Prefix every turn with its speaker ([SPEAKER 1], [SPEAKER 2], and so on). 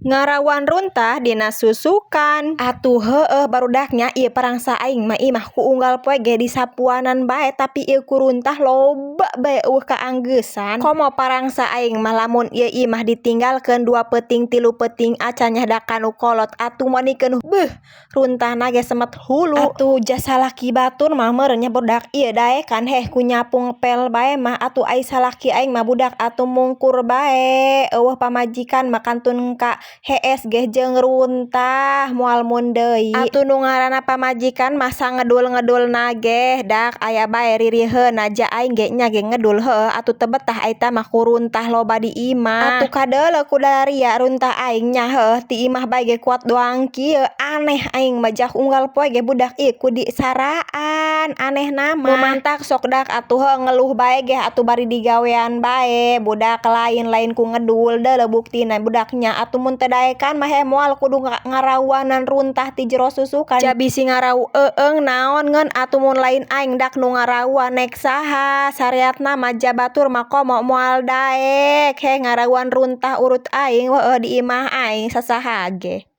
[SPEAKER 1] Ngarawan runtah dina susukan. Atuh heueuh, barudak nya, ieu parangsa aing mah imah ku unggal poe ge disapuanan bae, tapi ieu ku runtah loba bae, euweuh kaanggeusan. Komo parangsa aing mah lamun ieu imah ditinggalkeun 2 peuting 3 peuting acan nyahdakan nu kolot, atuh monikeun, beuh, runtahna ge semet hulu. Atuh ja salaki batur mah meureun nya, budak, ieu daekan heh ku nyapu ngepel bae mah. Atuh ai salaki aing mah, budak, atuh mungkur bae. Euweuh pamajikan mah kantun ka hees ge jeung runtah, moal mun deui. Atuh nu ngaranna pamajikan mah sangedul-ngedulna ge dak aya bae ririheuna. Ja aing ge nya ge ngedul heueuh, atuh teu betah eta mah ku runtah loba di imah. Atuh kadeuleu ku daria runtah aing nya, heueuh, ti imah bae ge kuat doang kieu. Aneh aing mah, jak unggal poe ge, budak, ieu ku disaraan, anehna mah. Nu mantak sok dak atuh heuh ngeluh bae ge atuh bari digawean bae, budak, lain lain ku ngedul. Deuleu buktina, budak nya, atuh mun teu daekan mah heh moal kudu ngarawanan runtah ti jero susukan. Ja bisi ngarau eueung naon ngeun atuh mun lain aing dak nu ngarawan, nek saha? Sareatna mah ja batur mah komo moal daek heh ngarawan runtah urut aing, heueuh, di imah aing sasaha ge.